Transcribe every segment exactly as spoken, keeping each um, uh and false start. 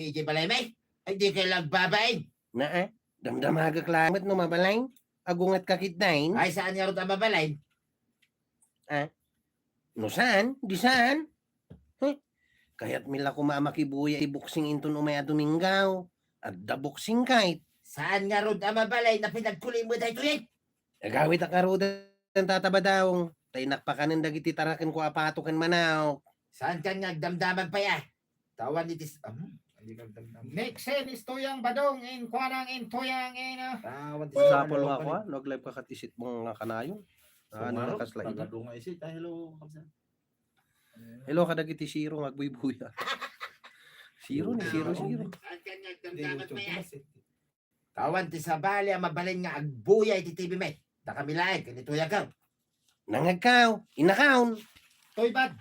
idiay balaymi. Ay, di kayo nagbabain. Na, eh? Damdamagak laeng met no mabalin. Agunget ka ketdin. Ay, saan ngarud a mabalin? Eh? No saan? Di saan? Huh? Kayatmi la koma a makibuya iti boxing inton umay a Domingo. Adda boxing kayat. Saan ngarud a mabalin a pinagkulim mo daytoy? Agawid a karudan, Tata Badong. Ta innak pakanen dagiti taraken ko a pato ken manok. Saan kan nga agdamdamag pay a? Tawan iti s-, am, hindi ka damdam. Next scene is Tuyang Badong in kuanang in Tuyang in, ah. Tawan iti Sapol nga ako, ah, no, ag-live ka kat isit mo nga kanayon. Ah, ano nga kasla ito? Hello, kamsa. Hello, kadagiti zero nga agbuybuya. Zero ni zero, zero. Tawan ti sabali a mabalin nga agbuya iti T V mi. Dakami laeng, ken ni Tuyang. Nangagkaw, inakaw. Toy bad.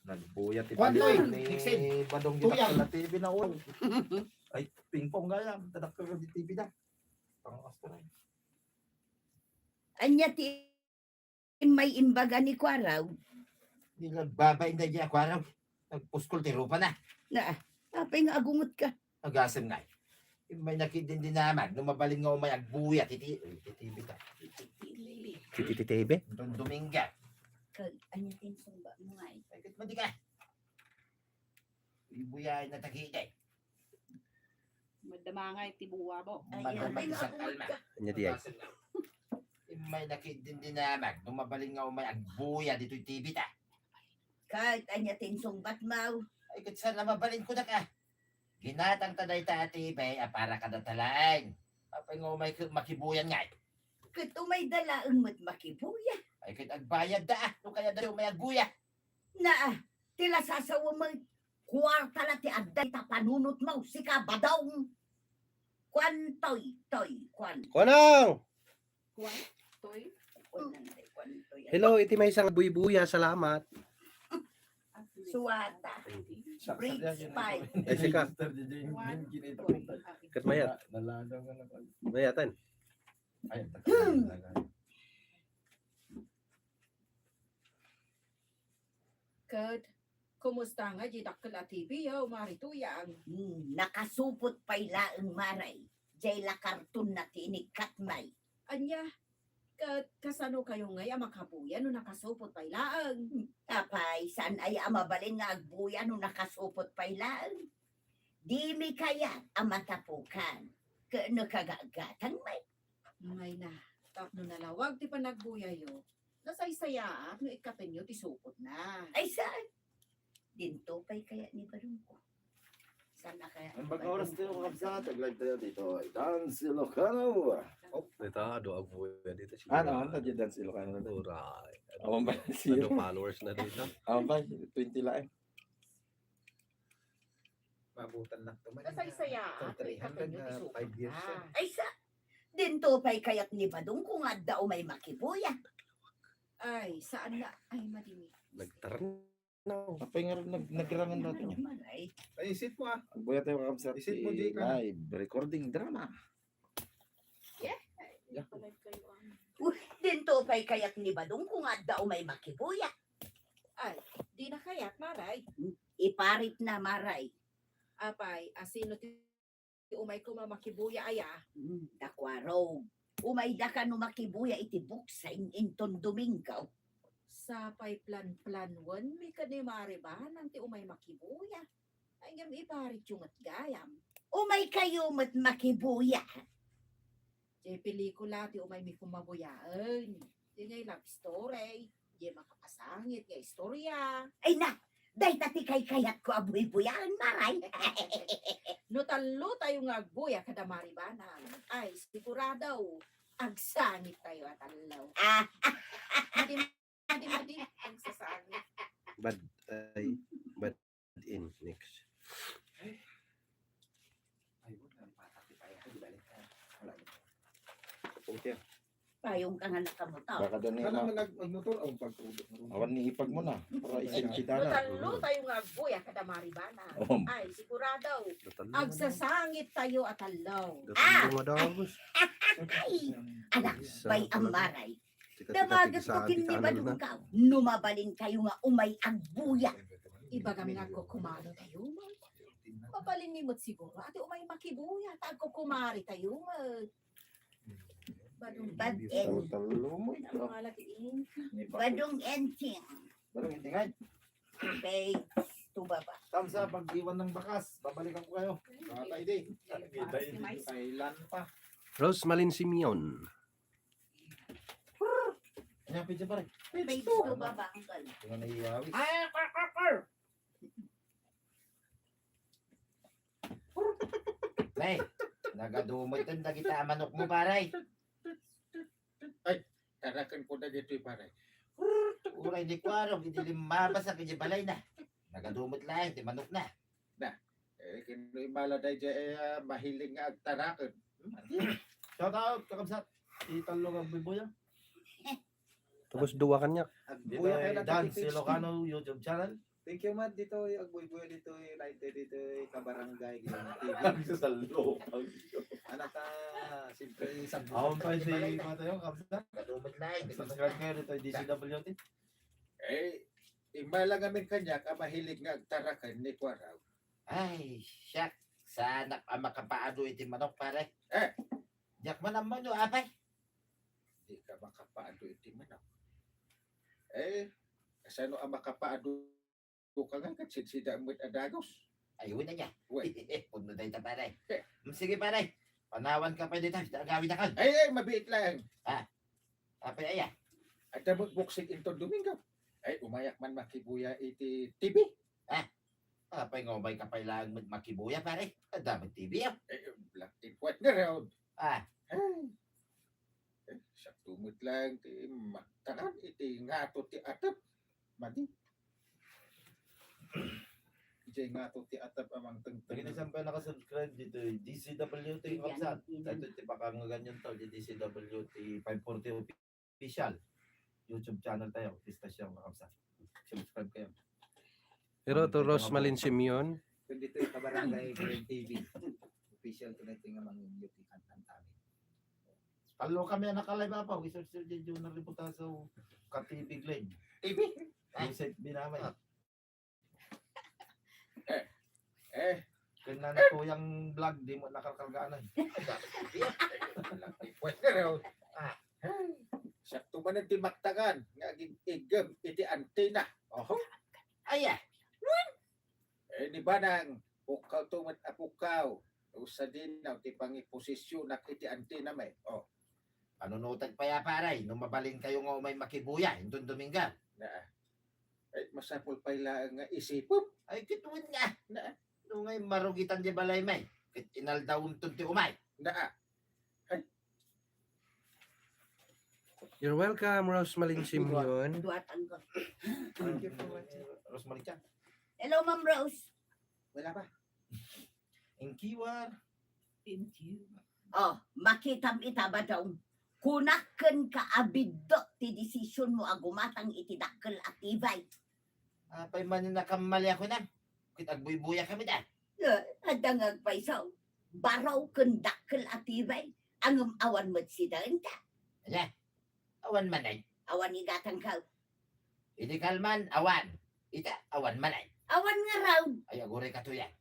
Nagbuya ti Kuan, balay Toy, ni Nixon. Badong Tuyang. Didakkel a T V na, oh. Ay, pingpong gayam, tadakkel di T V da. Pangastra. Ania ti may imbaga ni Kuaraw? Di nagbabain da di a Kuaraw. Nagpuskol ti rupa na. Na, apay nga agungot ka? Agasem ngay. Immay na ketdin dinamag no mabalin nga umay agbuya iti, iti T V ta. Iti T V. Don Domingo. Kag, ania ti insungbat mo ngay? Ay, ket madi ka. Ibuyaen na takidi. Madama ngay ti buwa mo. Ay, madama ay, ti sakal na. Ania di ay? Immay na ketdin dinamag no mabalin nga umay agbuya ditoy T V ta. Ket ania ti insungbat mo? Ay, ket saan a mabalin ko daka? Ginatang ta dayta a T V a para kadata laeng. Apay nga umay ke-, makibuyan ngay? Ket umay da laeng met makibuya. Ay, ket agbayad da, ah, no kayat da umay agbuya. Naa, ti lasasawem met kuarta la ti adda ta panunot mo, sika Badong. Kuan, Toy, Toy, kuan. Kunong! Kuan, Toy? Kuan, Toy, kuan, Toy. Hello, iti maysa nga buybuya, salamat. Suwata. Sa-, Bridge sa-, five. Ay, sika. Ket mayat. Mayatan. Ay, ket, kumusta nga di dakkel a T V, o Mari Tuyang? Hmm, nakasupot pay laeng, Mari. Jay la karton na ti inikkat, May. Ania, ket kasano kayo ngay a makabuya no nakasupot pay laeng? Apay, saan aya a mabalin nga agbuya no nakasupot pay laeng? Dimi kayat a matapukan. Ket no kagagatang, May. Mayna, tapno nalawag ti panagbuyayo, nasaysayaat no ikkatenyo ti supotna. Ay, saan? Dinto pay kayat ni Badong ko. Saan na kaya? Ang pag-oras tayo, mga kabsat, nag-live tayo dito. Dance Ilocano. Oh, dito, adu, agbuya dito. Ano, ano, di Dance Ilocano na to? Uray. Awan ba, ano, followers na dito? Awan ba, twenty lang eh. Maabutan na to man. Kasaysayaat, three hundred na five years na. Ay, sa, dinto pay kayat ni Badong kung adda umay makibuya. Ay, saan na? Ay, madimi. Nagtarnaw. Apay nga nag-, nagrangan natin yan. Ay, isit mo, ah. Agbuya tayo, mga kabsat. Isit mo, di ka. Live recording drama. Yeah. Yeah. Uy, dinto pay kayat ni Badong kung adda umay makibuya. Ay, di na kayat, Maray. Iparit na, Maray. Apay, asino ti umay koma makibuya aya? Hmm, da Kuarog. Umay da kano makibuya iti boxing inton Domingo. Sapay plan-planwen mi ken ni Mari Banang ti umay makibuya. Ay, ngem iparit yo met gayam. Umay kayo met makibuya. Jay pelikula ti umay mi koma buyaen. Di ngay love story. Di makapasangit nga istorya. Ay na, dayta ti kaykayat ko a buybuyaen, Maray. No tallo tayo nga agbuya kada Mari Banang, ay, sigurado, agsangit tayo a tallo. Ah. Madi, madi, madi, agsasangit. Bad, ay, bad in, next. Ay, wala, patak, di tayo, di balik ka. Wala. Okay. Payong ka nga nakamotor. Baka doon ni Kala ma-, man nag-, magmotor, ang pagtulog mo. Awan ni ipag mo na. Para isin kita na. Tallo tayo nga agbuya kada Mari Banang. Oh. Ay, sigurado. Agsasangit tayo a tallo. Ah! Ay! Anak, bay ang Maray. Damaget ko ken ni Badong ka. No mabalin kayo nga umay agbuya. Ibagam nga kukumaro tayo, Maray. Mabalinmi met siguro, ati umay makibuya, ta agkukumari tayo met. Badong Bad Diyos, end. Talo-talo mo ito. Ang mga lagi, eh. Badong ending. Badong ending, ay. Page two baba. Thumbs up, pag-iwan ng bakas. Babalikan ko kayo. Mga tayo, di. Kita, hindi. Kailan pa? Rose Malin Simeon. Kanya, pizza pare. Page two baba, uncle. Ito nga naiyawi. Ay, kar, kar, kar. Nay, nagadumot din dagita a manok mo, pare. Ay, taraken ko dagitoy, pare. Uray, di ko aram, hindi limmabas ang kanya balay na. Nagadumot laeng ti manok na. Na, eh, kinoy mala dayjay, eh, ah, mahiling nga agtaraken. Shout out, kakabsat. Italo nga bubuya. Tapos dua kanya. Dito Agbuya kayo ay na Dan tapipis. Silocano YouTube channel. Thank you, Mad. Dito ay Agbuybuya, dito ay United, dito ay Kabarangay, dito ay T V. Ang sasalo. Anak ka, siyempre, sa Ako pa si Matayo, kamsa. Kadumot na eh. Subscribe kayo dito ay D C W T. Eh, imala ngamin kanya, ka mahilig nga agtaraken ni Kuaraw. Ay, siak. Saanak a makapaado iti manok, pare. Eh. Diak man ammo no apay. Di ka makapaado iti manok. Eh, kasano a makapaado ka nga ket sidsida met a dagus? Ay, una niya. Uy. Puno dayta, pare. Eh. Mm, sige, pare. Panawan ka pa dito, ta agawid akan. Ay, ay, mabiit lang. Ah. Apay aya? Adda met boxing inton Domingo. Ay, umayak man makibuya iti T V. Ah. Apay nga umay ka pay laeng met makibuya, pare? Adda met T V, ah. Eh, black and white nga raw. Ah. Ay. Eh, sakto met lang ti magtakan iti ngato ti atep. Madi. Ijay ngato ti atep a mangtengteng. Lagi na saan pa nakasubscribe dito, eh, D C W T, Yan, kapsat. Yan. Ito ti pakangagan yun to, di D C W T five forty official. YouTube channel tayo, Pistasyon, kakabsat. Subscribe kayo. Pero to Ano, Rose Malin Simeon. Kundi ito yung kabarangay Green T V. Official ko na ito nga mangyuyuti kantang kami. Palo kami anak kalay, Papa. Wisar Sir J. Junior Ributaso, ka T V Glenn. T V? Joseph Binamay. Ah. Eh, eh. Kung na na po yung vlog, di mo nakarkargaan, eh. Pwede raw. Ah. Sakto man ti maktakan nga agig-igem iti antenna. Oho. Aya. Eh, ni Banang, pukkaw to met a pukkaw. Usa din, no, ti pangiposisyonak iti antenna, may. Oh. Panunotag pay a, pare, no mabalin kayo nga umay makibuya, inton Domingo. Na. Ay, masapul pay laeng nga isipem. Ay, kitaen nga. Na. No ngay marugitan di balay may. Ket inaldawon ton ti umay. Na. Ay. You're welcome, Rose Malin Simeon. Duwatan ko. Thank you for watching. Rose Malin siya. Hello, Ma'am Rose. Wala pa. Inkiwar. Thank you. Oh, makitam ita, Badong. Kunak kenka a biddut ti desisyon mo a gumatang iti dakkel a tibay. Apay man nga nakammali ako na? Ket agbuybuya kami da. Eh, adda nga agpayso. Baro ken dakkel a tibay. Ngem awan met sidaenta. Ania? Awan manen? Awan igatangko. Idi kalman, awan. Ita, awan manen. Awan ngarud. Ay, aguray katuyan.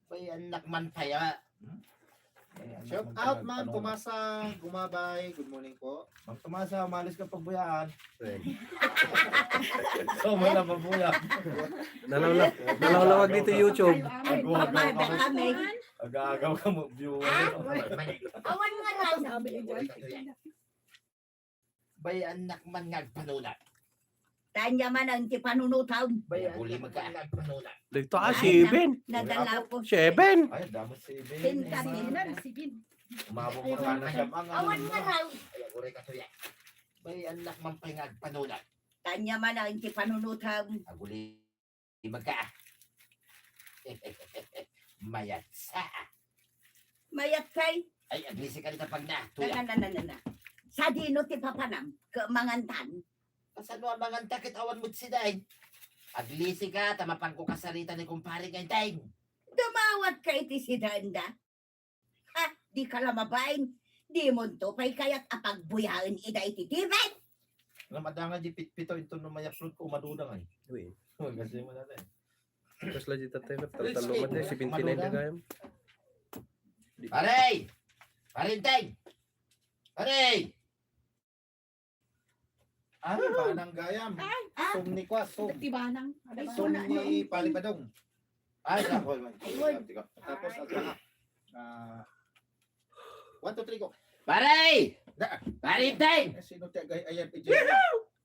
Bay, annak man paya. Hmm? Shout out, Ma'am Tomasa Gumabay. Good morning po. Ma'am Tomasa, umalis ka pagbuyaan. So, wala mabuya. Nalawlaw, nalawlawag dito YouTube. Aga-aga ka mo. Aga-aga ka mo, viewer. Ah? Awan nga lang. Sabi ni Joy. Bay, annak man nga agpanunot. Tanya man ang ti panunutam. Bay, annak man nga agpanunot. Dito, ah, ay, seven. Na-, nadala po. Seven. Ay, damo seven. Ten kami. Seven. Umabot mo na siyam ang awan nga raw. Ay, aguray ka tuya. Bay, annak man pay nga agpanunot. Tanya man ang ti panunutam. Aguli Di magka. Mayat sa. Mayat kay? Ay, aglisi ka dita pag na. Tuya. Na, na, na, na, na. Sadino ti papanam? Ke mangantan? Kasano a manganta ket awan met sidaen? Aglisi ka, ta mapanko kasarita ni kumpare nga inteng. Dumawat ka iti sidaenda? Ha, di ka la mabain, di monto pay kayat a pagbuyaen ida iti tiben. Namadanga di pitpito ito no may upload ko umaduda ngay. Uy. Kasi mo natin. Kasla dita tayo, taltallo man tayo, seventy-nine na gayam. Pare! Parinteng! Pare! Ay, banang gayam. Ay, ah. Sum ni kwa, sum. Ti banang. Sum ni Pare Badong. Ay, sa ako, man. Ayun. Tapos, at saka, ah, one, two, three, go. Pare! Da. Parinteng! Eh, sino ti agay-ayat iti?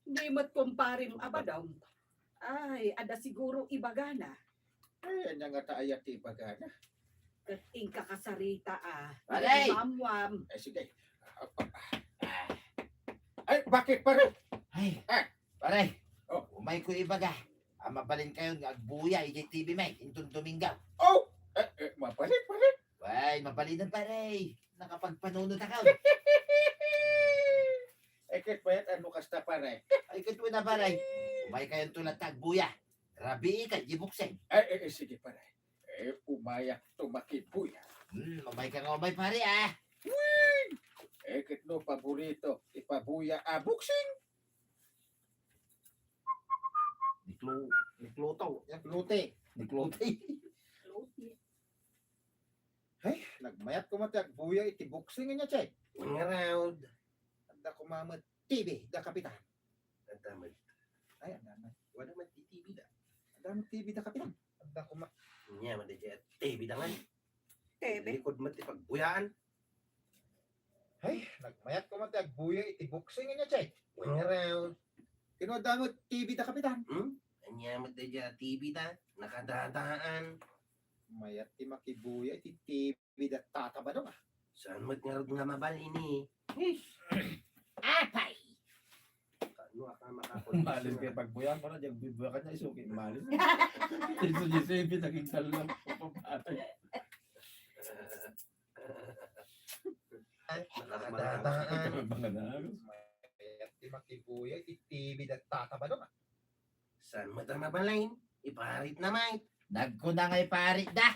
Di met kumparim a Badong. Ay, adda siguro ibagana. Ay, ania ngata aya ti ibagana? Ket inka kasarita, a. Pare! Mamwam. Eh, sige. Ay, bakit, pare? Ay, Ah. Pare. Oh. Umayko ibaga a mabalinkayon nga agbuya idiay T V, may, inton Domingo. Oh! Eh, eh, mabalin, pare? Way, mabalinen, pare. Nakapagpanunotakaw. Eh, ket bayat, ano kasta, pare? Ay, ket wala, pare. Umaykayonto latta agbuya. Rabii kadi boksing. Ay, eh, eh, sige, pare. Eh, umayakto makibuya. Hmm, umayka nga umay, pare, ah. Wing! Eh, ket no paborito, ipabuya a boksing. Ni Clo-, ni Cloto. Ni Clote. Ni Clote. Ay, nagmayat koma ti agbuya iti boksing ania, Che. One round. Adda koma met T V da Kapitan. Adda met. Ay, adda met. Wala met ti T V da. Adda met T V da Kapitan. Adda koma. Ania met ti T V da ngay. T V. Likod met ti pagbuyaan. Ay, nagmayat koma ti agbuya iti boksing ania, Che. One round. Kano adda met T V da Kapitan. Hmm? Ania met daydiay a T V da? Nakadadaan. Mayat ti makibuya iti T V da Tata Badong, ah. Saan met ngarud nga mabalin, eh? Ish! Apay! Kano a ka makapag- Malin kay pagbuya, para diyan bubuya ka niya, isuki, malin. Isu di sebi, naging salong. Ay, nakadadaan. Mga dalos. Mayat ti makibuya iti T V da Tata Badong, ah. Saan met a mabalin? Iparit na, may. Nagkuna nga iparit da.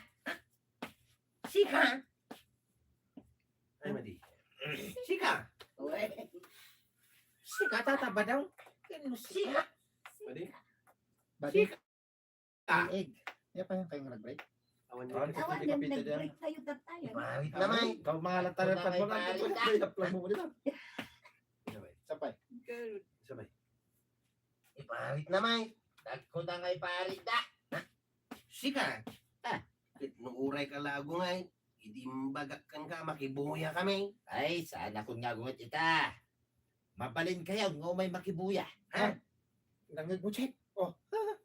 Sika? Ay, madi. Sika? Uy. Sika, Tata Badong? Sika? Madi? Sika? Ah. Egg. Ania pa yan kayong nag-break? Awan, awan, nag-break tayo, that time. Iparit na, may. Ikaw, mga latarang pagbaga. Iparit na. Iparit na. Sabay. Good. Sabay. Iparit na, may. Dagko na nga iparit da. Ha? Sika? Ah. Ket no uray ka lago ngay, idi imbagak kenka, makibuya kami. Ay, saan akon nga agunget ita. Mabalinkayon nga umay makibuya. Ha? Nangeg mo, Chef? Oh.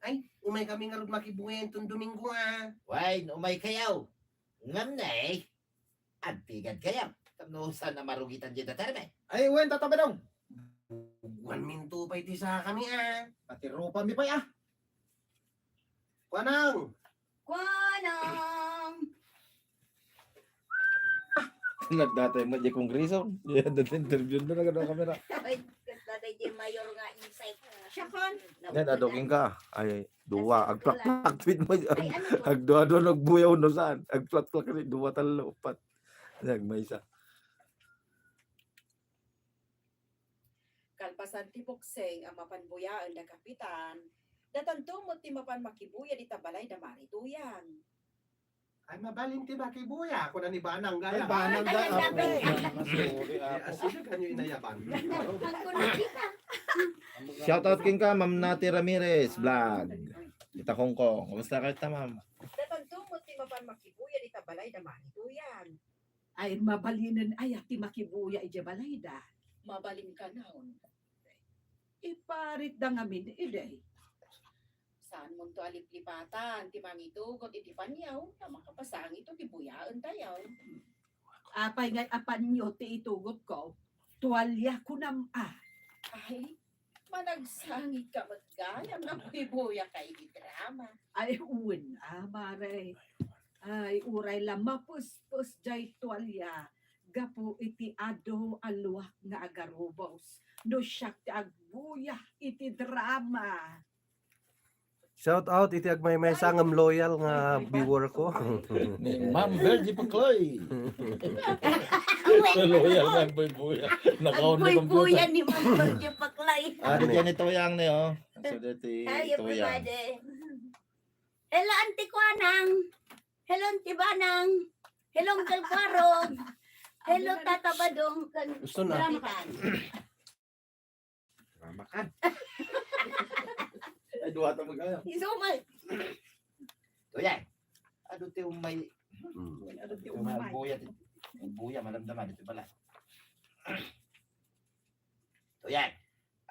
Ay, umay kami ngarud makibuya inton Domingo, ah. Wen, umaykayo. Ngem ne, agpigad kayo. Tapno saan a marugitan diay datarme. Ay, wen, Tata Badong. Wen, minto pay ti sakami, ah. Pati rupa mi pay, ah. Kuanang! Kuanang! Nagdatay mo di kongreso. Di, di, interview na, nagano kamera. Ay, nagdatay di mayor nga inside. Siya kon. Yan, aduking ka. Ay, dua. Agplakplak, tweet mo. Ay, ano to? Agdua-dua, nagbuyaw no saan. Agplakplak ni dua, tallo, upat. Nagmaysa. Kalpasan ti boksing a mapan buyaen da Kapitan, datanto met ti mapan makibuya dita balay da Mari Tuyang. Ay, mabalin ti makibuya, kuna ni Banang gayam. Ay, Banang gayam. Ay, ay, ay. Sorry, ah. Ay, asino kanyo inayaban? Shout out kenka, Ma'am Nati Ramirez Vlog. Tita Kongkong, kumusta kayo ta, ma'am? Datanto met ti mapan makibuya dita balay da Mari Tuyang. Ay, mabalinen aya ti makibuya idiay balayda? Mabalin kanayon. Iparitda ngamin idi. Saanmonto a liplipatan ti mangitugot iti paniaw ta makapasangitto ti buyaentayo. Apay ngay a panio ti itugotko? Tualia kunam a. Ay, managsangitka met gayam nga buybuyaka iti drama. Ay, wen a, Mare. Ay, uray la mapuspos jay tualia gapu iti adu a luak nga agarubos no siak ti agbuya iti drama. Shout out iti agmaymaysa ngem loyal nga viewer ko. Ni Ma'am Virgie Pacloy. Loyal nga agbuya. Nakaon na computer. Agbuya ni Ma'am Virgie Pacloy. Ah, diyan ito yang ni, oh. So, dito ito yang. Hi, everybody. Hello, Auntie Kuanang. Hello, Auntie Banang. Hello, Uncle Kuarog. Hello, Tata Badong. Kan- Gusto na. Kapitan. Ramakan. Ay, duha ta mag-ano. Isumay. Kuya, adu ti umay. Hmm. Adu ti umay. Buya, buya, madamdama ditoy balay. Kuya,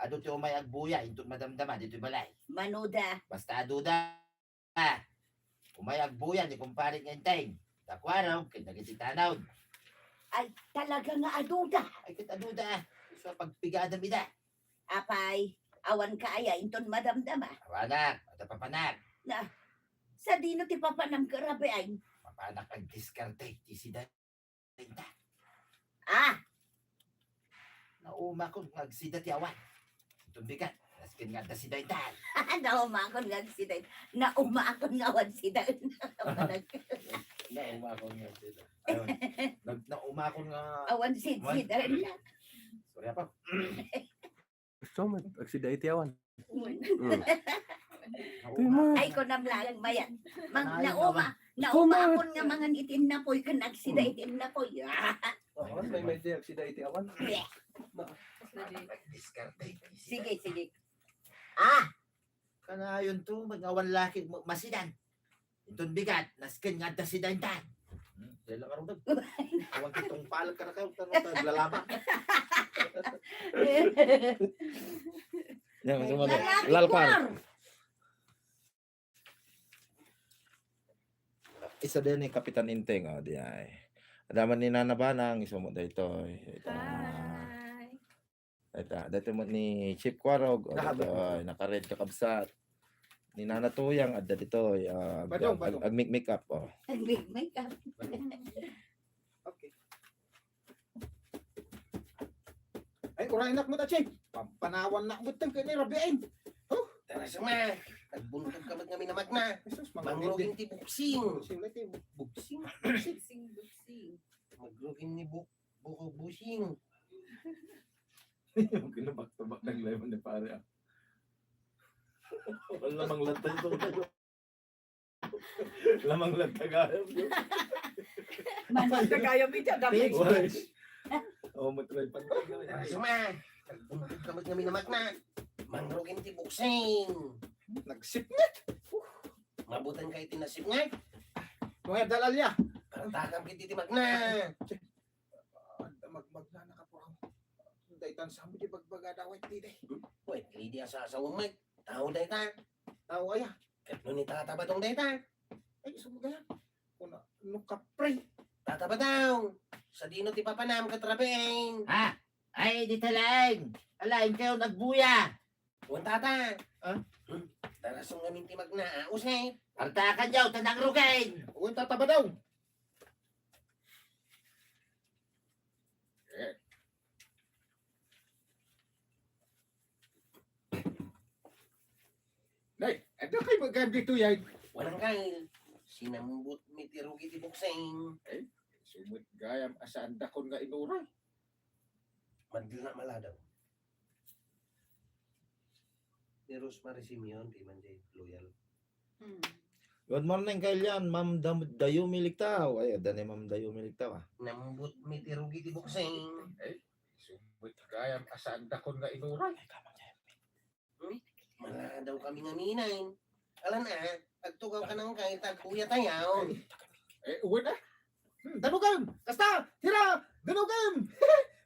adu ti umay agbuya, inton madamdama ditoy balay. Manuda. Basta aduda. Ah, umay agbuya ni kumpare nga Enteng. Takuarog, ken dagiti tanod. Ay, talaga nga aduda. Ay, ket aduda. So, pagpigadam ida. Apay, awan ka aya inton madamdama. Awanak, ata papanak. Na, sadino ti papanam ka, Rabieng? Papanak agdiskarte, ti sida. Inta. Ah! Naumakon nga agsida ti awan. Inton bigat, nasken nga adda sida intan. Naumakon nga agsida. Naumakon nga awan sida. Naumakon nga agsida. Ayun. Nag-, naumakon nga awan sida. Sorry, apa? Gusto mo, agsida iti awan. Mm. Ay, kunam laeng, mayat. Mang, nauma, naumakon nga mangan iti innapoy, ken agsida iti innapoy. Ah! Oo, may, may di agsida iti awan. Diskarte. Sige, sige. Ah! Kanayon to, mag-awan laki, ma-, masidan. Inton bigat, nasken nga adda sida intan. Hmm, dahil lang arugag. Awan ti tungpal ka na kayo, tanong tayo, lalaba. Yan, mas umaga. Lalaki Lalpar. Kuar. Isa din ni Kapitan Inteng, oh, di ay. Adaman ni Nana Banang, isumo daytoy. Ita. Hi. Ita, daytoy met ni Chief Kuarog, o, daytoy, naka-red kakabsat. Ni Nana Tuyang, adda ditoy, ah, ag-, ag-, ag-make-makeup, o. Ag-make-makeup. Okay. Ay, uray nak mo, Tachi. Pampanawan nak mo, tang kini Rabieng. Huh? Tara, sama. Nagbuntog ka met ngamin a magna. Jesus, mangrugin ti buksing. Buksing ulit, eh. Buksing. Buksing, buksing. Mangrugin ni buk-, Buko busing. Yung kinaback-to-back nag-live ni pare, ah. Wala mang lantay to. Lamang lang tagayam yun. Manang tagayam ito, dami. Page, page. Oh, matry pa. Suma, nagbuntog ka met ngamin a magna. Mangrugin ti buksing. Nagsipnget. Mabutan kayo ti nasipnget. Mga dalalya. Karatakam kiti ti magna. Ah, magmagna na ka, purang. Daytan sa mo di bagbaga da, White Lady. White Lady, asa-asawa met. Tao dayta. Tao aya? Ket no ni Tata Badong dayta. Ay, isu mo gaya. Kuna, no kapre. Tata Badong, sadino ti papanam ket Rabieng? Ah, ay, di talaeng. Alaen kayo nagbuya. Wen, Tata. Ah? Hmm? Tarason ngamin ti magna, ah, uset. Artakan yaw, ta nangrugin. Wen, Tata Badong. Eh. Nay, adda kay magandi to yan. Walang kail. Sinambot mi ti rugi ti buksing. Eh, sumut gayam a saan dakon nga inuray. Madla maladaw. Ni Rosemary Simeon, di man di loyal. Hmm. Good morning, Kailian. Ma'am Dam-, Dayumi Ligtao. Ay, adda ni Ma'am Dayumi Ligtao, ah. Nambut mi ti rugi ti buksing. Eh, sumut gayam a saan dakon nga inuray. Hmm? Maladaw kami ngamin a. Alan, ah, agtugaw ka nang kay tagbuya tayo. Eh, uwan, ah. Hmm, danugem! Kasta! Tira! Danugem!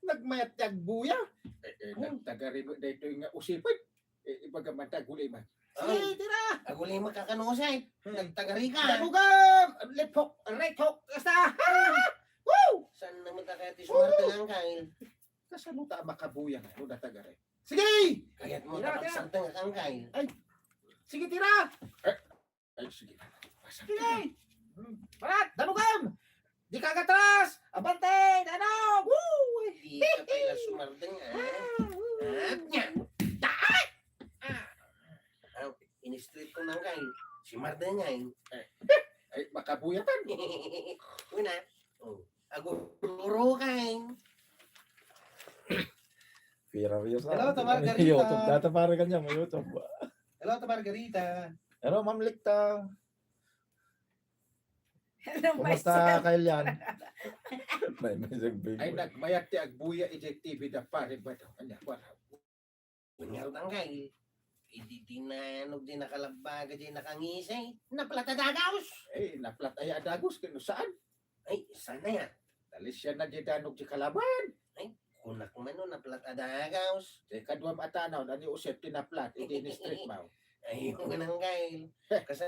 Nagmayat ti agbuya. Eh, eh, hmm. Nagtagari mo daytoy nga usipet. Eh, ibaga man ti aguliman. Sige, tira! Aguliman ka kano, Jose. Hmm. Nagtagari ka. Danugem! Left hook, right hook, kasta! Woo! Saan naman ta kaya ti sumartengan, Kyle? Kasano ta makabuya nga, no, natagari? Sige! Kayat mo, tira, tira. Tapagsaltengan, Kyle. Ay, sige, tira! Eh, Ay, sige. Sige! Parat! Danugem! Di ka gatras! Abante! Danog! Woo! Di ka pala sumardeng, ah. Ah, woo! Ah, nya! Daay! Ah! Ah, in-street ko nang kay. Si Mardeng, ay. Eh, ay, makabuyatan. Una. Oh. Agururo kay. Pira views na. Hello, ta Margarita. YouTube. Data pare kanya, may YouTube. Hello, ta Margarita. Hello, Ma'am Likta. Hello, Kumusta, Maestro. Kailian? May, may sagbing Ay, mo. Nagmayat ti agbuya iti T V da pare ba daw? Anya, wala. Anya, tanggal. Idi tinanog di nakalabbaga di nakangisay. Naplat a dagaus. Eh, naplat aya a dagaus, kano saan? Ay, saan na yan? Talisyan na di danog di kalaban. Ay, kunak man no, naplat a dagaus. Di kaduam a tanaw, ani usep, tinaplat, idi in-street mo. Ay, yung nanggal. Kasi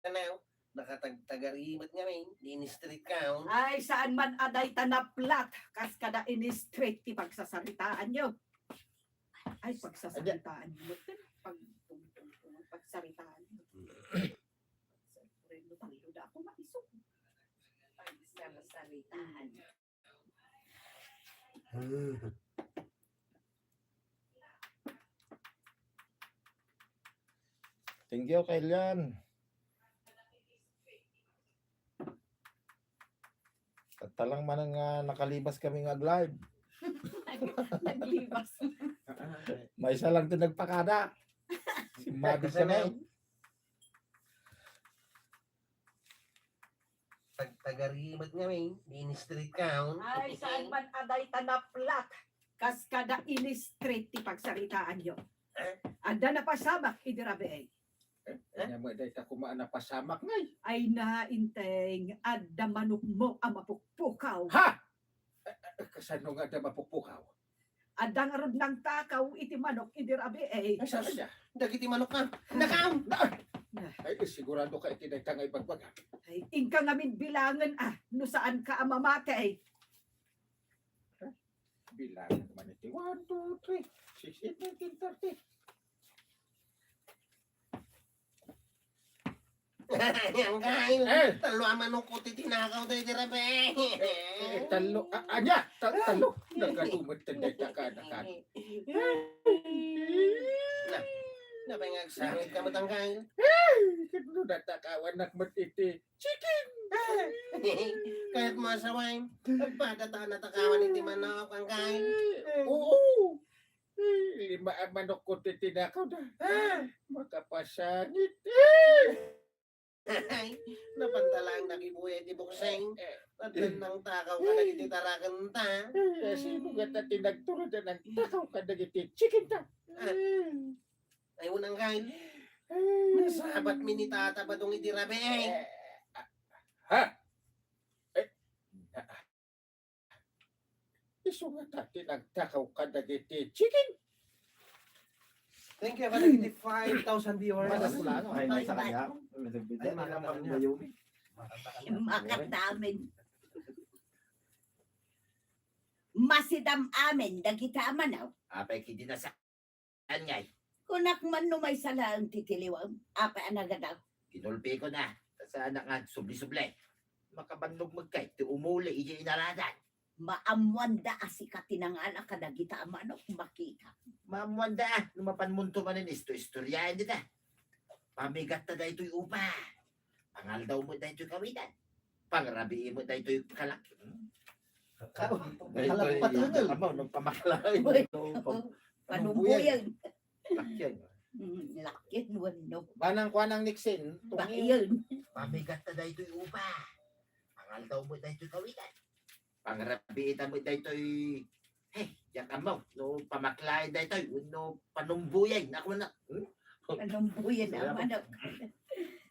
Ano, nakatagtagarimat ngamin, di in-street ka, oh. Ay, saan man a dayta naplat, kas kada in-street ti pagsasaritaanyo. Ay, pagsasaritaanyo. Pag, pagsaritaanyo. Siyempre, no, talo da ako maisog. Pagsasaritaanyo. Thank you, Kailian. Tattalang manen nga nakalibas kami nga ag-live. Nag-, naglibas. Maysa lang ti nagpakada. Simmabit kami. Tagtagarimat ngamin, di in-street ka, oh. Ay, saan man a dayta naplat, kas kada in-street ti pagsaritaanyo. Eh? Adda napasamak idi rabii. Eh, ania met dayta koma a napasamak ngay? Ay, nainteng, adda manokmo a mapukpukaw. Ha? Eh, eh, kasano nga adda mapukpukaw? Adda ngarud nangtakaw iti manok idi rabii. Ay, saan aya? Dagiti manok nga nakaam. Na-, ay, sigurado ka iti dayta nga ibagbaga. Ay, inka ngamin bilangen, ah, no saan ka a mamati. Bilangen man iti one, two, three, six, eight, nine, ten, thirty. Yan, Kyle. Eh. Tallo a manok ti tinakaw daydi rabii. Eh, tallo. A-, ania? Ta-, tallo. Nagadu met ti dayta kanakan. Na, napay nga agsangit ka met, Kyle? Eh, ket no natakawanak met iti chicken. Kayat mo asaway, agpada ta natakawan iti manok, Kyle. Eh, oo. Eh, lima a manok ko ti tinakaw da. Ah. Makapasangit. Eh! Ay, napanta laeng nakibuya iti bukseng. Eh, eh. Addan nangtakaw kadagiti tarakenta. Eh, sino ngata ti nagturo da nangtakaw kadagiti chicken ta? Ah. Eh. Ay, unang kain. Eh. Nasabatmi ni Tata Badong iti rabii. Eh, ah, ha? Eh, ah, Isu ngata ti nagtakaw kadagiti chicken. Thank you kadagiti five thousand viewers. Manas pula, no? Ay, may sa kanya. May nagbigay. Ay, mga pambayo, eh. Makatamin. Masidam amin, dagita a manaw. Apay, kidi na sa Angay. Kunak man no maysa laeng ti tiliwem, apay a nagadaw? Kinulpikon a, ta saanak nga agsubli-subli. Makabannog met kay ti umuli idiay inaradan. Maammoanda a sika ti nangala kadagita a manok, makita. Maammoanda a, no mapanmonto manen isto-istoriaen dita. Pamigatta daytoy upa. Pangaldaw met daytoy kawitan. Pangrabii met daytoy kalak-, hmm? Ka-, daytoy kalakpatan. Ano, nung pamaklain, uy, nung pam-, panumbuyan. Lakyan. Mm, lakyan, wenno. Manang kuanang Nixon, tungil. Bakyan. Pamigatta daytoy upa. Pangaldaw met daytoy kawitan. Pangrabiita met daytoy, hey, diak ammo, no pamaklaen daytoy, wenno panumbuyan, ako na, hmm? Panumbuyan, kaya, a manok.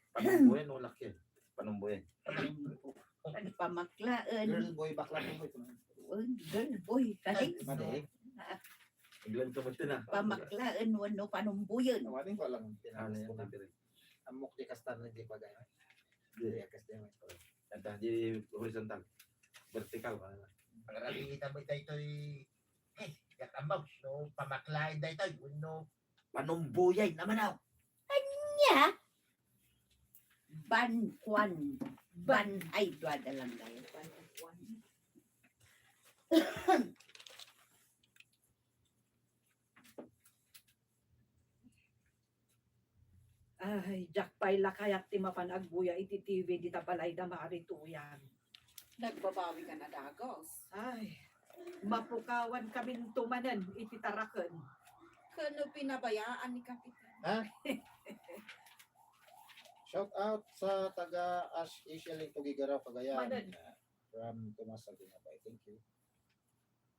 Panumbuyan, no, lakyan. Panumbuyan. Ano, pamaklaen. Girl, boy, bakla, boy. Oh, girl, boy, ay, kadi. Madi. Ah. Iglan ka mo na. Pamaklaen, wenno panumbuyan. Awanin ko lang. Ano yan, titiri? Ammok di kasta na di bagay. Di. Di, kasta yan. Anta, di horizontal. Vertical, ano na. Pangrabiita met daytoy, hey, diak ammo, no pamaklaen daytoy, wenno panumbuyan a manok. Ania? Ban kuan, ban ay, duada lang tayo. Ban kuan. Ay, diak pay la kayat ti mapan agbuya iti T V dita balay da Mari Tuyang. Nagbabawi ka na, dagos. Ay, mapukawan kaminto manen iti taraken. Kano pinabayaan ni Kapitan? Ha? Shout out sa taga Ash Asia Link, Tuguegarao, Cagayan. Manan. From Tomas Aguinabay. Thank you.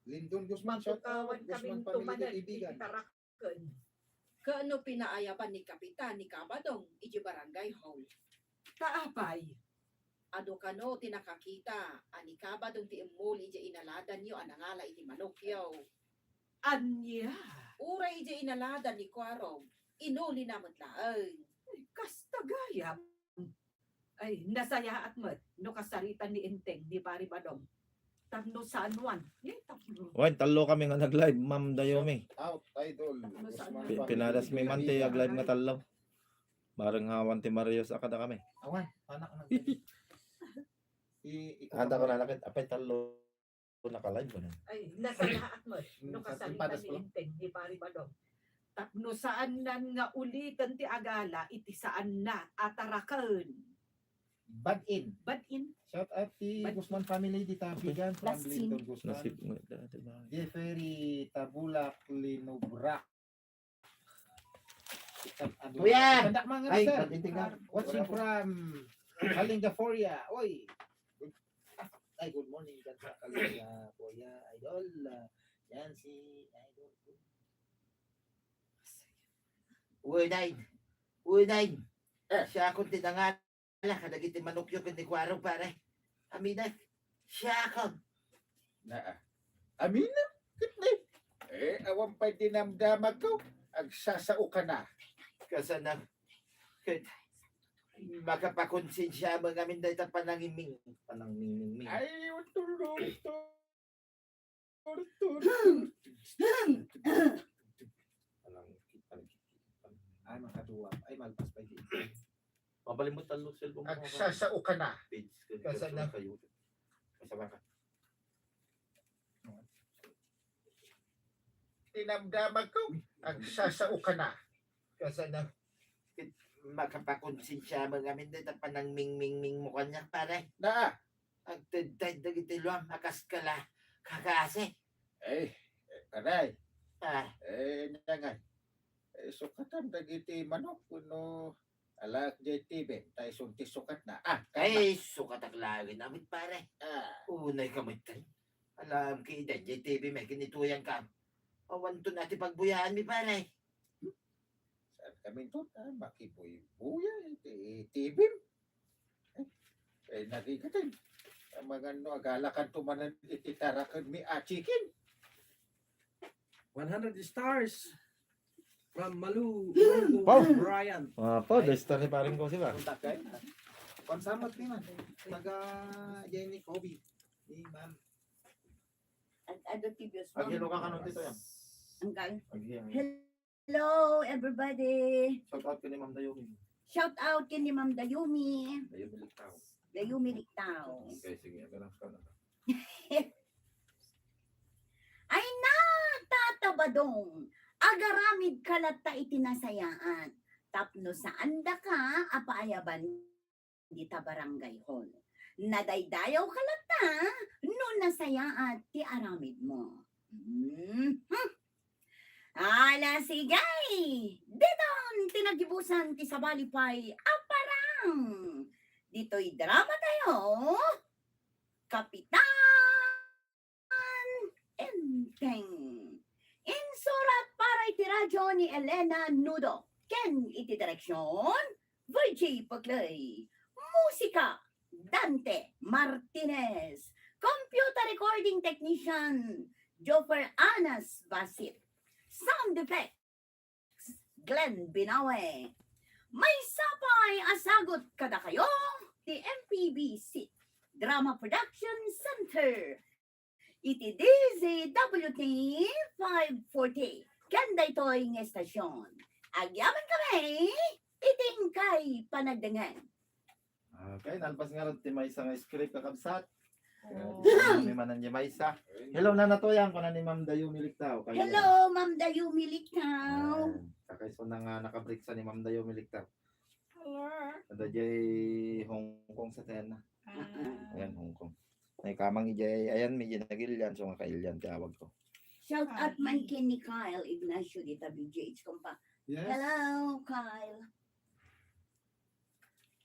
Lindon Guzman, shout out. Matukawan Guzman kami family, tumanan kaibigan. Iti Taraken. Ken no pinaayaban ni Kapitan ni Kabadong iti barangay hall. Ta apay? Adu kano ti nakakita a ni Kabadong ti immuli idiay inaladanyo a nangala iti manokyo? Ania? Uray idiay inaladan ni Kuarog, inulina met laeng. Ay, kasta gayam. Ay, nasayaat met no kasaritan ni Enteng ni Pari Badong. Tapno San Juan. Eh, tapno. Wen, tallo kami nga nag-live, Ma'am Dayomi. Shout out, idol. Tapno San Juan. Pi-, pinadas mi man ti ag-live nga tallo. Bareng awan ti Marius a kadakami. Awan, anak na. I-, i-, Handa ko na nakit, apay tallo. Naka-live ko na. Ay, nasayaat met no kasaritan ni Enteng ni Pari Badong. Tapno saannan nga uliten ti agala iti saanna a Taraken. Bad in. Bad in. Shout out ti Guzman family, di Tabigan, from Lindon Guzman. Jeffrey Tabulak Linubra. Kuya! Ay, sir. Watching from Kalingaforia. Oy. Good, ay, good morning, dyan sa Kalingaforia, idol. Ah, yan si Idol. Uy, Day. Uy, Day. Eh. Siakon ti nangat- Ala, kadagiti manokyo ken ni Kuarog, pare. Aminak. Siakon. Naa. Aminak? Ket ni? Eh, awan pay dinamdamagko. Agsasao ka na. Kasano? Ket makapakonsensiamon ngamin dayta panangiming-, panangmingmingming. Ay, utol, utol. Ay, makadua. Ay, malpas pa di. Mabalimot ang cellphone mo. Agsasao ka na. Page ko. Kasano? Kayo. Kasama ka. Dinamdamagko. Agsasao ka na. Kasano? Ket makapakonsensiamon ngamin dayta panangmingmingming mo kaniak, pare. Naa. Agtedted dagiti luam a kas kala kakasi. Eh, eh, pare. Ah. Eh, nangay. Eh, sukatam dagiti manok wenno alaek diay T V, ta isun ti sukatna. Ah, kama. Ay, sukatak laeng amin, pare. Ah. Unay ka met, tay. Alam ki idiay T V, may kinituyan ka. Awanto na ti pagbuyaanmi, pare. Saan kami to? Ah, makibuybuya iti T V. Eh, eh, nagigatan. Amangan no, agalakan to manen iti tarakenmi a chicken. One hundred stars from Malu, Malu Wow. Brian. Ah, po, the star ni paring ko sila. Punta kayo. Pansamat ni man. Taga Jenny Kobe. Ni ma'am. Ag-, ado ti Diyos mo. Aghilo ka kanon dito yan. Anggal. Aghilo. Hello, everybody. Shout out kay ni Ma'am Dayumi. Shout out kay ni Ma'am Dayumi. Dayumi Liktao. Dayumi Liktao. Okay, sige, aga lang ka na. Ay na, Tata Badong, agaramid ka latta iti nasayaat. Tapno saandaka a paayaban dita barangay hall. Nadaydayaw ka latta no nasayaat ti aramidmo. Mhm. Ala, sige! Diton ti nagibusan ti sabali pay a parang. Ditoy drama tayo, Kapitan Enteng. Insurat para iti radyo ni Elena Nudo ken iti direksyon, Virgie Paclay. Musika, Dante Martinez. Computer recording technician, Joper Anas Basit. Sound effect, Glenn Binawe. Maysa pay a sagut kadakayo ti M P B C Drama Production Center iti D Z W T five forty ken daytoy nga estasyon. Agyaman kami iti inkay panagdengngeg. Okay, nalpas ngarud ti maysa nga script, kakabsat. Oh. Kami manen di maysa. Hello, Nana Toyang, kuna ni Ma'am Dayumi Liktao. Kayo. Hello, Ma'am Dayumi Liktao. Ayan. Kakaiso na nga nakabreak sa ni Ma'am Dayumi Liktao. Hello. Ada jay Hong Kong sa tena. Ah. Ayan, Hong Kong. Ay, kamang ijay, ayan, medyo nagilian, so nga kailian, tawag ko. Shout out man ken ni Kyle Ignacio dita B G H, kumpa. Yes. Hello, Kyle.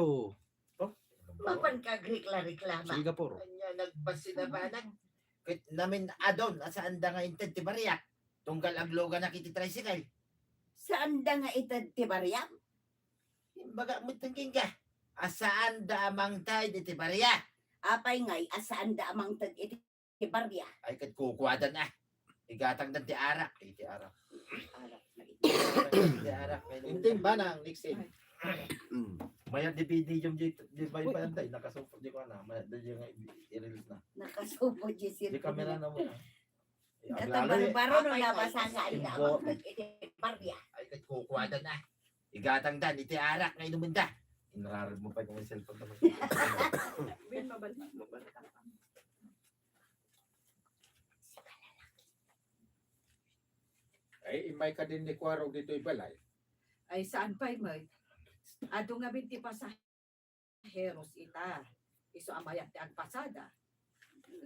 Tokyo. Oh? Mapan ka agrikla-reklama. Singapore. Anya, nagbasi na ba, nag-, ket namin adon, a saanda nga inted ti bariak. Tunggal agluganak iti tricycle. Saanda nga ited ti bariak? Imbaga met kenka, a saanda a mangted iti bariak. Apay ngay, a saanda a mangted iti ti bariak. Ay, ket kukuadan, ah. Igatangdan ti arak. Ay, ti arak. Arak na iti. Ti arak, kay Inting banang, Nixie. Mm. Mayat di video di, di bay pa yan, tay. Nakasupot di ko na. Mayat di yung i-, i-release na. Nakasupot di sir. Di kamera na mo na. Data barbaro no nabasa nga ila iti bariak. Ay, ket kukuadan, ah. Igatangdan iti arak nga inumenda. Inararag mo pa yung cellphone naman. Bin, mabal-, mabal-, Ay, immay ka din ni Kuarog ditoy balay. Ay, saan pay met? Adu ngamin ti pasaheros ita. Isu a mayat ti agpasada.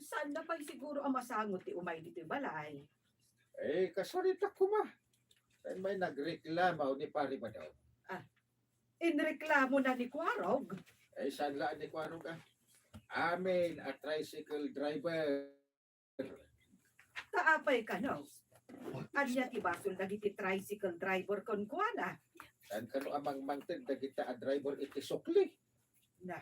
Saanda pay siguro a masango ti umay ditoy balay. Eh, kasarita koma. Immay nagreklamo ni Pari Madaw. Ah, inreklamo na ni Kuarog? Eh, saan la ni Kuarog, ah? Amin a tricycle driver. Ta apay kano? Ania ti basol dagiti tricycle driver kenkuana? Saan kano a mangmangted dagita a driver iti sukli? Na,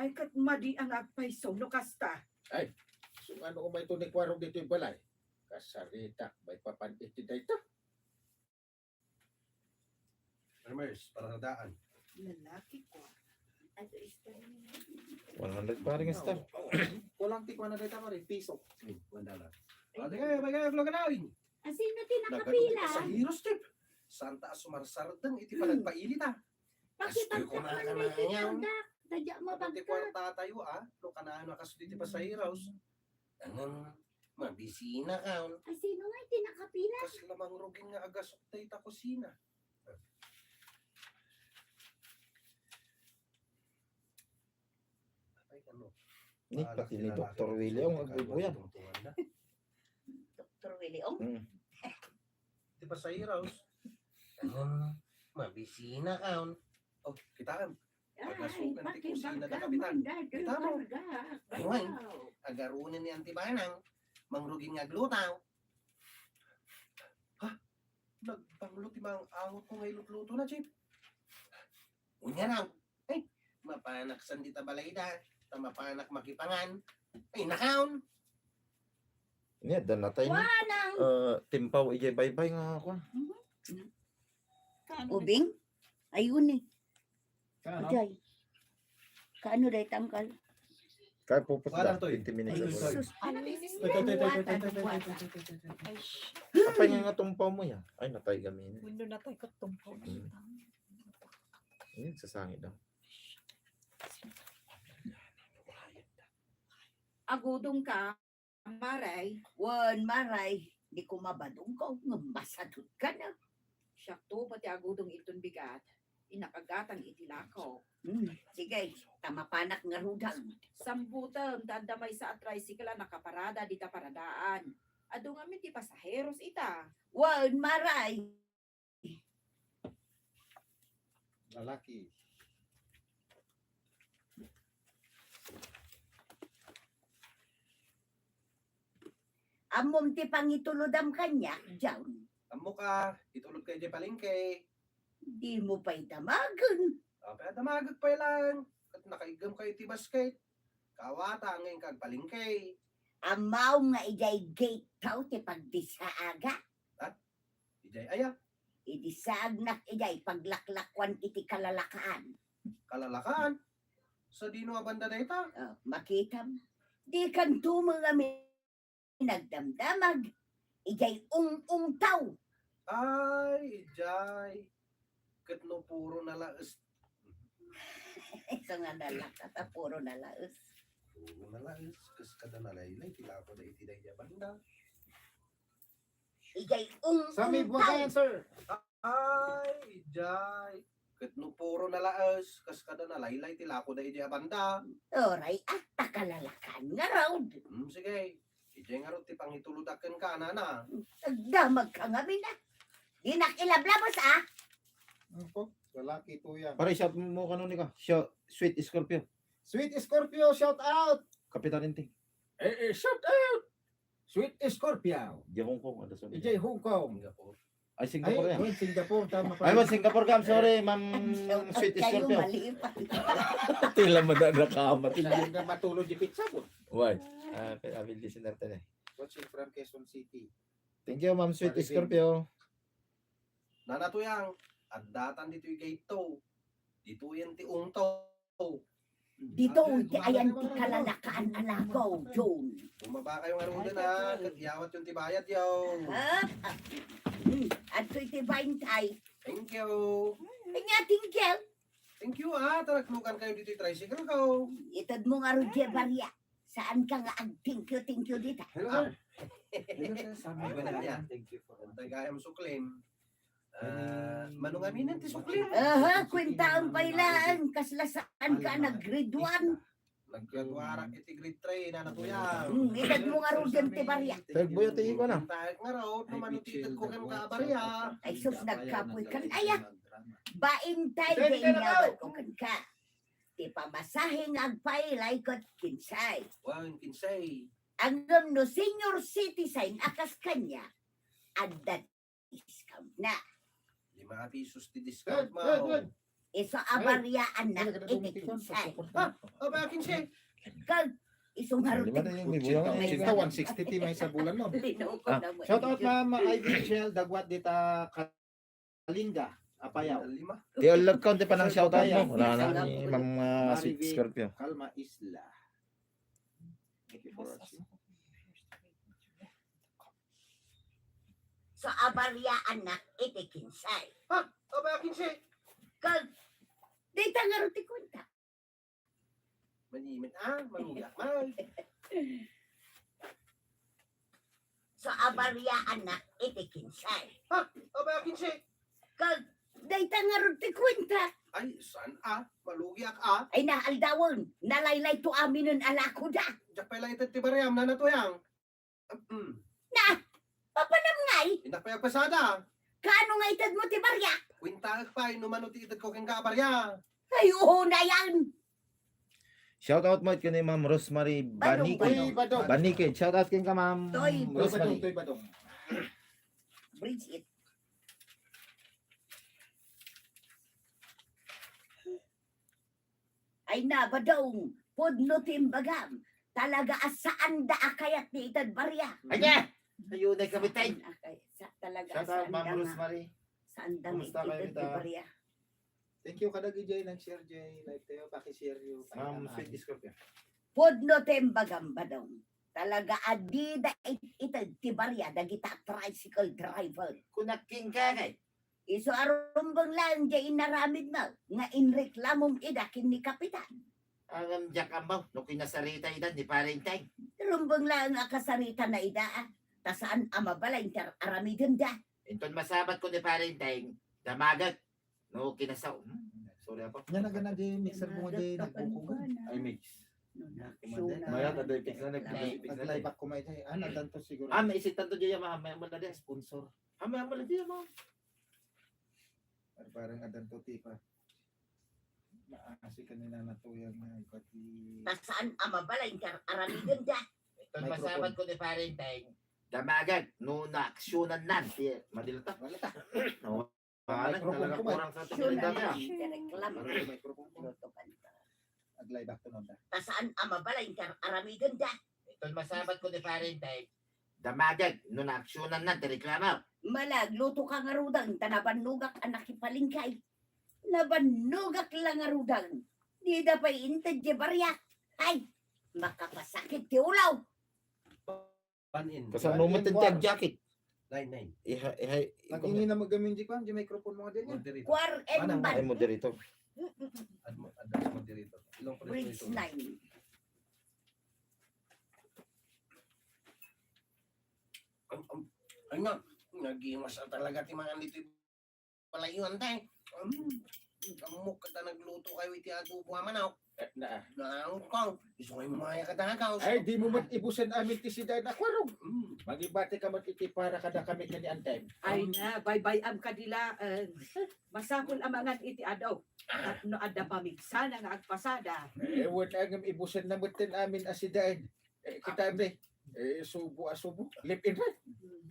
ay ket madi a nga agpayso no kasta. Ay, sungano umayto ni Kuarog ditoy balay? Kasarita, maipapan iti dayta. Primers, para sa daan. Lalaki ko. Ato istorya. One hundred paring star. Kulang ti kuan na dayta, pare, piso. Hmm, one dollar. Adi kayo, bagay, vlog na, oy. Asino ti nakapila? Sa Heroes, Tip. Santa a sumarsardeng iti panagpaili ta. Pakita ko man may kinadak. Dadya mabagka. Ti kwarta tayo, ah. No, kanaan na kaso diti pa sa Heroes. Ngem, mabisina kaon. Asino nga iti nakapila? Kasla mangrugin nga agasok dayta kusina. Apay kano? Ni, pati ni Doktor Willie Ong, agbuybuyag. Doktor Willie Ong? Hmm. Di ba sa Heroes? Ngem, mabisina kaon. Oh, kitaan. Ay, agasok ti kusina da, Kapitan. Kita mo? Ay, wen. Agarunen ni Auntie Banang, mangrugin nga agluto. Ha? Nagbanglo ti maang-angot ko nga ilutluto na, Chief. Unya raw. Ay, mapanak saan dita balayda, ta mapanak makipangan. Ay, nakaon. Ania, adda natay ni, ah, timpaw idiay baybay nga kuan. Mhm. Ubing? Ayun eh. Kaano? Idiay. Kaano dayta, angkal? Kaya pupus da, twenty minutes ago. Ay, sus, ano, ito, ito, ito, ito, ito, ito, ito, ito, ito, ito. Ay, sh- Apay nga nga tumpaw mo ya? Ay, natay kami. Wenno natay ket tumpaw. Hmm. Ayun, sasangit daw. Agudong ka, Maray. Wen, Maray, di ko mabadong ko, ngem masadut ka na. Siak to, pati agudong iton bigat, inakagatang iti lako. Hmm, sige, ta mapanak ngaruden. Sambutem, ta adda maysa a tricycle a nakaparada dita paradaan. Adu ngamin ti pasaheros ita. Wen, Maray. Lalaki. Ammom ti pangitulodam kaniak, John? Ammok a, itulod ka idiay palengke. Dimo pay damagen. Apay a damagek pay laeng, ket nakaiggem kayo iti basket. Kawata nga inka agpalengke. Ammom nga idiay gate taw ti pagdisaaga. Ha? Idiay aya? Idi saagnak idiay paglaklakuan iti kalalakaan. Kalalakaan? Sadino a banda dayta? Oh, makitam. Dikanto met ngamin nagdamdamag idiay ung-ungtaw. Ay, idiay. Ket no puro nalaes. Isu nga nalaka ta puro nalaes. Puro nalaes, kas kada nalaylay, ti lako da iti daydiay a banda. Idiay ung-ungtaw. Sami buwagan, sir. Ay, idiay. Ket no puro nalaes, kas kada nalaylay ti lako da idiay a banda. Uray, at ta kalalakan ngarud. Hmm, sige. Idiay ngarud ti pangitulodak kenka, nana. Agdamag ka ngamin, a. Dinak ilablabos, a. Opo, lalaki to yan. Pare, shout mo kano ni ka. Shout, Sweet Scorpio. Sweet Scorpio, shout out. Kapitan Inting. Eh, eh, shout out. Sweet Scorpio. Di Hong Kong, ada sa Ijay Hong Kong. Singapore. Ay, Singapore yan. Ay, Singapore, tama pa. Ay, Singapore ka. I'm sorry, Ma'am Sweet Scorpio. Mali pa. Tila mo na nakamat. Hindi na matulog di pizza po. Why? Ah, pe-, avid listener tayo eh. Watching from Quezon City. Thank you, Ma'am Sweet Scorpio. Nana Tuyang, addatan ditoy gate to. Ditoyen ti ungto. Dito, ti ayan ti kalalakaan a lako, John. Bumaba kayo nga ruden, ha? Ket iyawat yung ti bayad, yo. Ah, ah. Hmm, adtoy ti baintay. Thank you. Anya, thank you. Thank you, ah. Taraklukan kayo dito yung tricycle ko. Ited mo nga, Roger Baria. Saan ka nga ag-thank you, thank you dita? Hello, sir. Hello, sir. Sabi ko na niya. Thank you for Ang tagayam suklim. Ah, mano nga minen ti sukli? Aha, kwentaam pay laeng, kasla saan ka nag-grade one? Naggraduarak iti grade three, nana Tuyang. Hmm, ited mo nga ruden ti baria. Tagbuya ti iko na. Kwentaak nga raw, no mano ti ited ko ken ka baria. Ay sus, nagkapoy kan aya. Baintay ti inyawat ko kenka. Ti pamasahe nga agpailay ket kinsay. Wan, kinsay. Ngem no senior citizen a kas kaniak, adda discount na. Lima pesos ti discount, good, good, ma'am. Isu a bariaanna iti kinse. Ah, aba, kinse. Kag isu nga run ti kutsi. One sixty ti maysa bulan, no? Linoko na mo. Shout out, Ma'am Ivy Michelle, dagwat dita Kalinga, Apayao. Lima. Ti ulog ko, ti panang shout out mo. Wala na ni Ma'am, ah, Scorpio. Calma Isla. Thank you for watching. So, abariaannak iti kinse. Ha? Aba, kinse? Kag, dayta nga run ti kuenta. Manimen, ah, maluyak, man. So, abariaannak iti kinse. Ha? Aba, kinse? Kag, dayta nga run ti kuenta. Ay, saan, ah? Malugiak, ah. Ay, naaldawen. Nalaylay to aminen a lakoda. Diak pay la ited ti bariam, Nana Tuyang. Mm. Na, papanam ngay? Innak pay agpasada. Kaano nga ited mo ti baria? Kuentaek pay no mano ti ited ko kenka a baria. Ay, oo na yan. Shout out mo ken ni Ma'am Rosemary Badong, Banikid. Badong, Badong. Banikid. Shout out kenka, Ma'am Rosemary. Toy Badong, Toy Badong. Bridget. Ay na, Badong, pudno ti imbagam. Talaga a saanda a kayat ti ited baria. Anya? Ayun, ay, kamitay. Ay, sa, talaga a saanda nga. Shout out, Ma'am Rosemary. Saanda nga ited ti baria. Thank you kadagiti nag-share diay live tayo. Paki-share yo. Ma'am Sweet Scorpio. Pudno ti imbagam, Badong. Talaga a dida it-, ited ti baria dagita tricycle driver. Kunak kenka, kay. Isu a rumbeng laeng diay inaramidmo nga inreklamom ida ken ni Kapitan. Ngem diak ammo no kinasarita ida ni Parenteng. Rumbeng laeng a kasaritana ida, a, ta saan a mabalin ti ar-aramidenda. Inton masabat ko ni Parenteng, damagek no kinasa-, hmm, sorry, Apo. Nya, nagana di mixer mo di nagbukog. Ay, mix. Mayat, aday fix na, nag-, fix na. Nag-live ako, may, ah, nadanto siguro. Ah, may isitan to diay, ma'am. May amal na di, sponsor. Ah, may amal na diay, ma'am. Parang adan to, tipa. Maasi kanina na to yung, ah, pati. Ta saan a mabalin ti ar-aramidenda. Iton masabat ko ni Parenteng, damagek no naaksyonan nan ti, madilata. Wala ta. Oo. Parang talaga kurang sa tingin dati, ah. Reklamo. Microphone ko. Luto ka nito. Aglay back to number. Ta saan a mabalin ti ar-aramidenda. Iton masabat ko ni Parenteng, damagek no naaksyonan nan ti reklamo. Malagluto ka ngaruden, ta nabannogak a nakipalingkay. Nabannogak la ngaruden. Dida pay inted diay baria. Ay, makapasakit ti ulaw. Pan in. Kasano mo ten ti agjakit? Nine, nine. Iha, iha, pag-ingin na magamin di kwan, di microphone mo nga din yan. Moderator. Kuar and Manang ban. Ay, moderator. Mm, mm, mm. Ad-, ad-, moderator. Ilong Bridge preso. Nine. Am, am, ay nga, nagimas na talaga ti mangan dito. Palayuan, te. Um, ammok ket ta nagluto kayo iti adobo a manok. Eh, na. Naangot ko. Isu nga maya ka dagas. Ay, di mo met ibusen amin ti sida na kwarog. Mm. Mangibati ka met iti para kadakami ken ni Antay. Ay na, baybay-am kadi laeng. Masapul a mangan iti adu. Tapno adda pamigsana nga agpasada. Eh, wen ngem ibusen na met ten amin a sidaen. Eh, kita mi. Eh, subo a subo. Lip in, pre.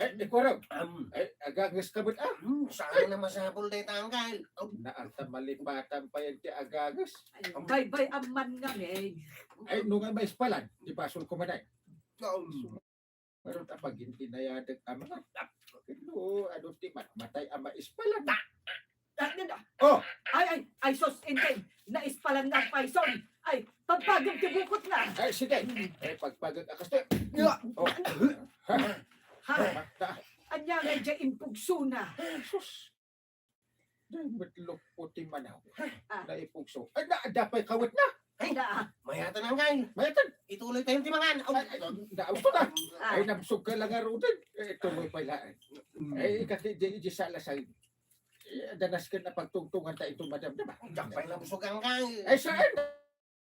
Eh, ikuarog. Am. Eh, agagas ka met, ah. Hmm, saan na masapul dayta, angkel? Am. Naan ta malipatan pay ti agagas. Ay, baybay-am man ngamin. Ay, no nga maispalan, di basol ko man ay. Am. Pero ta pag intinayadek a mangan. Pero, ano ti mat-, matay a maispalan. Ah, nanda. Oh! Ay, ay, ay, sus, Enteng. Naispalan nga payson. Ay, pagpagem ti bukot na. Ay, sige. Ay, pagpagem a kasto. Oh. Ha? Anya nga diay impugsona? Sus. Diay met lukpo ti manaw. Ah. Naipugso. Ay, na, adda pay kawet na. Ay, na. Mayatan, angkel. Mayatan. Ituloy tayo ti mangan. Ay, ay, na, usto na. Ah. Ay, nabsog ka lang nga ruden. Eh, tuloy pay laeng. Mm. Ay, ikati, di, di salasay. Eh, danas ken napagtungtungan ta ito, madam, diba? Diak pay nabsog, angkel. Ay, saan?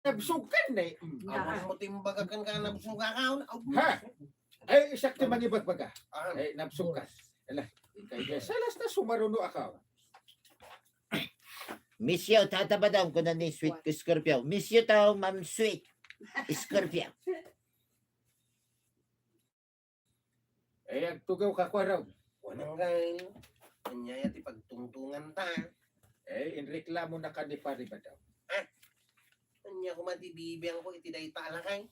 Nabsog ka, ne? Mm. Awan mo timbaga ken ka nabsog ka, kaon. Aw. Ha? Ay, isak ti mangibagbaga. Ah. Ay, nabsog ka. Ala, ikay, salas na sumaruno a kaon. Miss you, Tata Badong, kuna ni Sweet Scorpio. Miss you too, Ma'am Sweet Scorpio. Eh, agtugaw ka, kuarog. Angkel, ania ti pagtungtunganta? Eh, inreklamo na ka ni Pari Badong. Ania koma ti bibiangko iti dayta a lakay?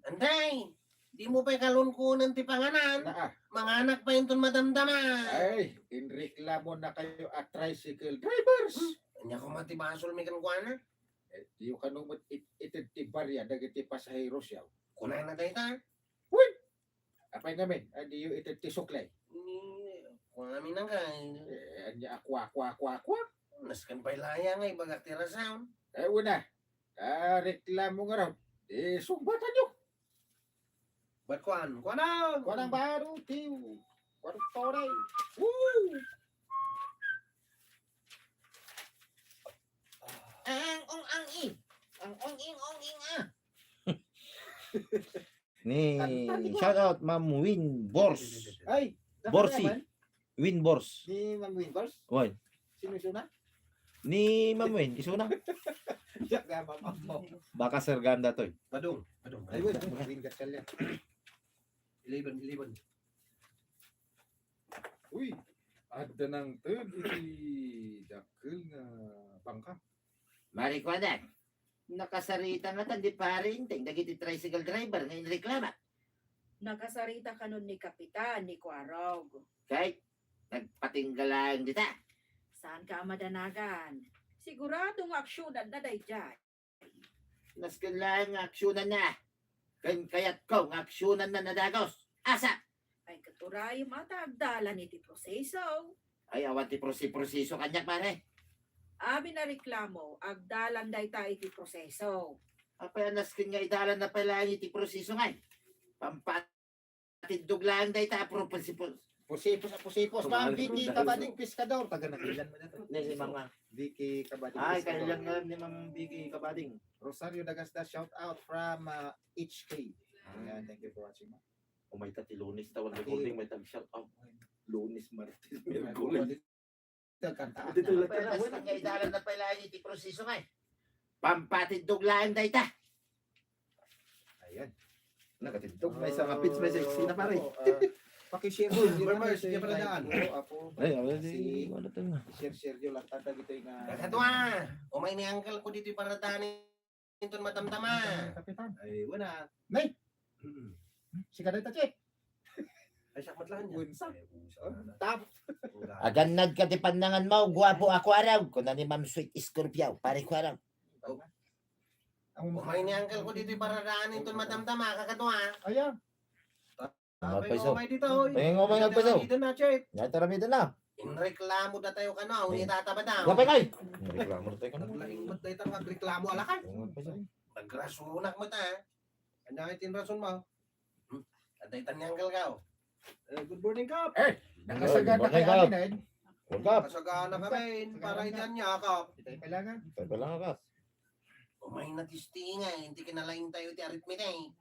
Antay, dimo pay kalunkunen ti panganan. Naa. Manganak pay inton madamdama. Ay, inreklamo na kayo a tricycle drivers. Hmm, ania koma ti basolmi kenkuana? Eh, diyo kano met it-, ited ti barya dagiti pasaheros yaw. Kunana dayta. Uy! Apay ngamin, a diyo ited ti suklay? Ni, kunamin angkel. Eh, ania a kua, kua, kua, kua? Nasken pay laeng nga ibagak ti rason. Eh, una, ah, reklamo ngarud. Di sungbatanyo. Ba't kuan? Kuan ang! Kuan ang baro, tiyo. Kuan ang toray. Woo! Ang ong ang i. Ang ong ing ong ing a. Ni, shout out, Ma'am Win Bors. Ay, Borsi. Naman? Win Bors. Ni Ma'am Win Bors? Oy. Sino isuna? Ni Ma'am Win, isuna. Siya kaya Ma'am Ambo. Baka Sir Ganda to eh. Badong, badong. Ay, wait, wait, wait, wait, wait. Eleven, eleven. Uy, adda nangted iti dakkel nga bangka. Marikuadan, nakasarita ngatan di Pari Enteng dagiti tricycle driver nga inreklama. Nakasarita kanon ni Kapitan ni Kuarog. Kay, nagpatingga laeng dita. Saan ka a madanagan? Sigurado nga aksyonanna daydiay. Nasken laeng nga aksyonanna. Ken kayatko nga aksyonanna a dagus. Asa? Ay, ket urayem a ta agdalan iti proseso. Ay, awan ti prosi-, proseso kaniak, pare. Amin a reklamo, agdalan dayta iti proseso. Apay a nasken nga idalanna pay laeng iti proseso ngay? Pampa- Tindog laeng dayta a pro-, pusi-, pus-, pusipos, pusipos. Ma'am Vicky Kabading Pescador, taga Nakilan mo na to. Ni, ni Mama. Vicky Kabading Ay, Pescador. Kailan nga ni Ma'am Vicky Kabading? Rosario Dagasda, shout out from, uh, H K. Ayan, thank you for watching, ma'am. O, may ta ti Lunes, tawan Okay. recording, may tag shout out. Lunes, Martes, Miyerkules. Kanta. Dito lang Pwede tayo. Nga idalan na pala iti proseso nga eh. Pampatindog laeng dayta. Ayan. Nakatindog. May isa nga pits, may isa eksena, pare. Oo, ah, pakishare Uy, sergio lang Marmar, tayo, sige, sir. Paradaan. Ay, wala Si di, wala tayo nga. Share, share nyo lang tata dito yung, ah, Kakadwa, umay ni uncle ko dito yung paradaan eh. Inton matamtama. Kapitan. Ay, wala. Nay! Mm-mm. Si Kadeta Chief. Ay, siya matlahan niya. Unsa? Ay, unsa Oh, na. Tap. Unsa. Agannad ka ti pannangan mo, guwapo ako araw. Kuna ni Ma'am Sweet Scorpio, pare ko araw. Oh. Ang Umay ni uncle ko dito yung paradaan inton matamtama, kakadwa. Ayan. Mga Apay paiso. Umay dito, oy. Ay, nga umay nga paiso. Dito na, Chief. Nga taramitan na. Inreklamo da tayo kano, Ay. Ni Tata Badang. Nga pa, Nay. Inreklamo da tayo kano. Naglaing mo tayo, tang nagreklamo, alakay. Nga paiso. Nagrasunak mo ta, ha? Ano nga itinrason mo? Hmm? At daytan ni Uncle Kap. Eh, good morning, Kap. Eh, nakasagana Good morning, kayo, Kap. Amin, eh. What's up? Kasagana kami, para itan niya, Kap. Kita yung kailangan. Tayo pa lang, Kap. Umay na testingan, hindi kinalaing tayo ti arithmetic.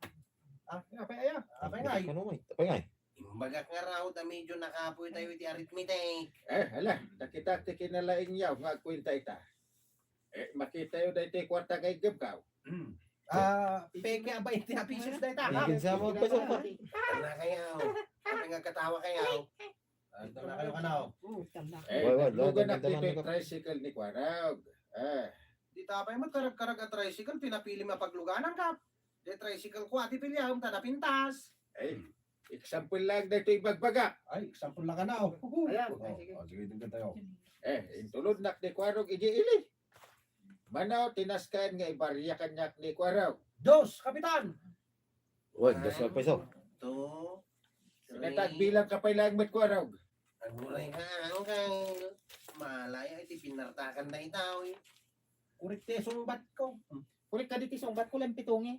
Ah, apay aya? Apay nga, eh. Ano, may? Apay nga, eh. Imbagak nga raw, da medyo nakapoy tayo iti arithmetic. Eh, hala, nakita ti kinalaing yaw nga agkwenta ita. Eh, makita yo daytoy kwarta nga iggep kaw. Ah, peke a bainte a pesos dayta, ha? Kinsa mo pa sa pa? Tanda kayo. Sabi nga katawa kayo. Ah, ito na kayo, kanaw. Eh, Wala, wala, naglugan wala, ako dito wala, yung wala. Tricycle ni Kwarog. Ah. Di tapay mo, karag-karag a tricycle, pinapili mapagluganan ka. Di tricycle ko, ati pilihan, ta napintas. Ay, example lang na ito ibagbagak. Ay, example lang ka na, oh. Ayan, Oh, ay, sige. Oh, sige, tingnan tayo. Eh, intulod nak ni Kwarog, iji ili. Mano, tinaskan nga ibarya kanyak ni Kwarog. Dos, Kapitan! Uy, dos na peso. One, two, three. Sinatagbilang ka pa ilang met Kwarog. Aguray ka, angkang. Malaya, iti pinartakan na itaw, eh. Kurik ti sungbat ko. Kurik ka diti sungbat ko, lang pitungi.